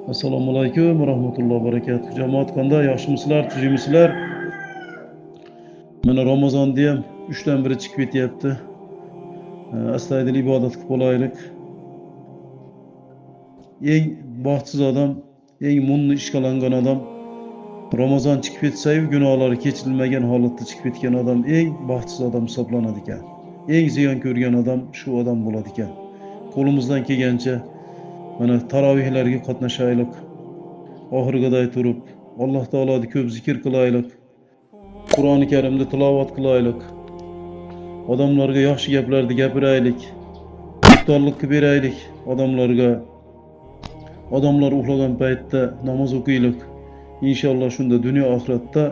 Assalomu alaykum va rahmatullohi va barakatuh. Jamoat qanday? Yaxshimisizlar, tuzukmisizlar? Mana Ramazonni ham 3dan biri chiqib ketyapti. Astoydil ibodat qilib olaylik. Eng baxtsiz odam, eng munni ishqalangan odam Ramazon chiqib ketsa-yu gunohlari kechirilmagan holatda chiqib ketgan odam eng baxtsiz odam hisoblanadi ekan. Eng ziyon ko'rgan odam shu odam bo'ladi ekan. Qo'limizdan kelgancha mana tarovihlarga qatnashaylik. Oxirigaday turib Alloh taoloni ko'p zikr qilaylik. Qur'oni Karimni tilovat qilaylik. Odamlarga yaxshi gaplarni gapiraylik. Iftorlik qilib beraylik odamlarga. Odamlar uxlagan paytda namoz o'qiylik. Inshaalloh shunda dunyo oxiratda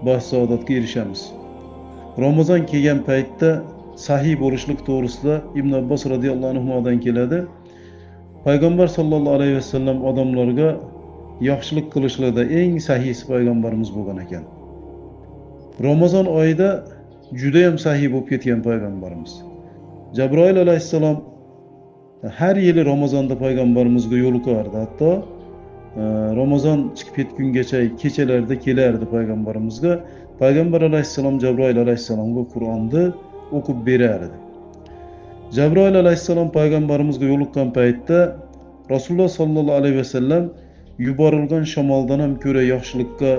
baxt saodatga erishamiz. Ramazon kelgan paytda sahiy bo'lishlik to'g'risida Ibn Abbos radhiyallohu anhudan keladi. Payg'ambar sallallohu alayhi vasallam odamlarga yaxshilik qilishlarda eng sahiysi payg'ambarimiz bo'lgan ekan. Ramazon oyida juda ham sahiy bo'lib ketgan payg'ambarimiz. Jabroil alayhissalom har yili Ramazonda payg'ambarimizga yo'liqardi. Hatto Ramazon chiqib ketgungacha kechalarda kelardi payg'ambarimizga. Payg'ambar alayhissalom Jabroil alayhissalomga Qur'onni o'qib berardi. Jabroil alayhissalom payg'ambarimizga yo'liqqan paytda Rasululloh sallallohu alayhi vasallam yuborilgan shamoldan ham ko'ra yaxshilikka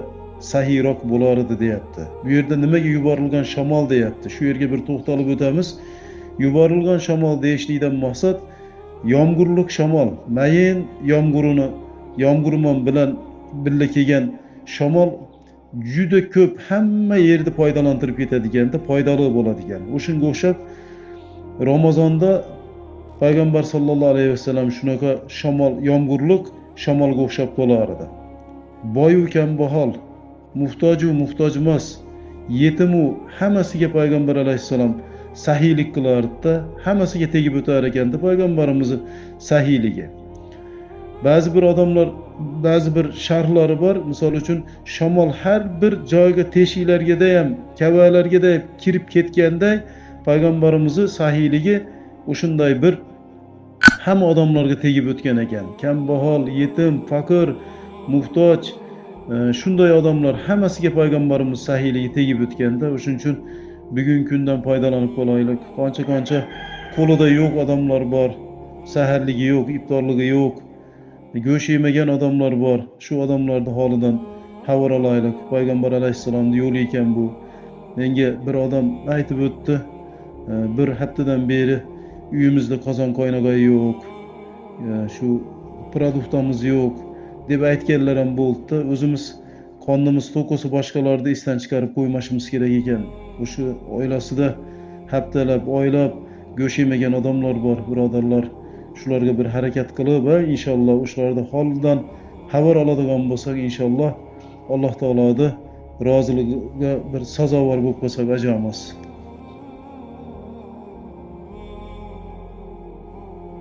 sahiyroq bo'lar edi deyapti. Bu yerda nimaga yuborilgan shamol deyapti? Shu yerga bir to'xtalib o'tamiz. Yuborilgan shamol deyishlikdan maqsad yomg'irlik shamol, mayin yomg'urini yomg'irmon bilan birga kelgan shamol juda ko'p hamma yerni foydalantirib ketadiganda foydali bo'ladigan. O'shunga o'xshab Ramazonda payg'ambar sallallohu alayhi vasallam shunaqa shamol, yomg'irlik shamolga o'xshab qolar edi. Boyu kambag'al, muhtoju muhtoj emas, yetimu hammasiga payg'ambar alayhissalom sahiylik qilardi, hammasiga tegib o'tar ekanda payg'ambarimizni sahiyligi. Ba'zi bir odamlar, ba'zi bir sharhlari bor, misol uchun shamol har bir joyga, teshiklarga ham, kavalarga da kirib ketganday payg'ambarimizni sahiyligi o'shunday bir hamma odamlarga tegib o'tgan ekan. Kambag'al, yetim, faqir, muhtoj, shunday odamlar hammasiga payg'ambarimiz sahiyligi tegib o'tganda, o'shuning uchun bugungi kundan foydalanib qolaylik. Qancha-qancha qo'lida yo'q odamlar bor, saharligi yo'q, iftorligi yo'q, go'sht yemagan odamlar bor. Shu odamlarning holidan xabar olaylik. Payg'ambar alayhissalomning yo'li ekan bu. Menga bir odam aytib o'tdi, bir haftadan beri uyimizda qozon qaynog'i yo'q, shu produktamiz yo'q deb aytganlar ham bo'ldi. O'zimiz qonimiz to'q bo'lsa boshqalarni esdan chiqarib qo'ymashimiz kerak ekan. O'sha oilasida haftalab, oylab go'sht yemagan odamlar bor, birodarlar. Shularga bir harakat qilib, inshaalloh o'shalarni holidan xabar oladigan bo'lsak, inshaalloh Alloh taoloning roziligiga bir sazovor bo'lib qolsak ajab emas.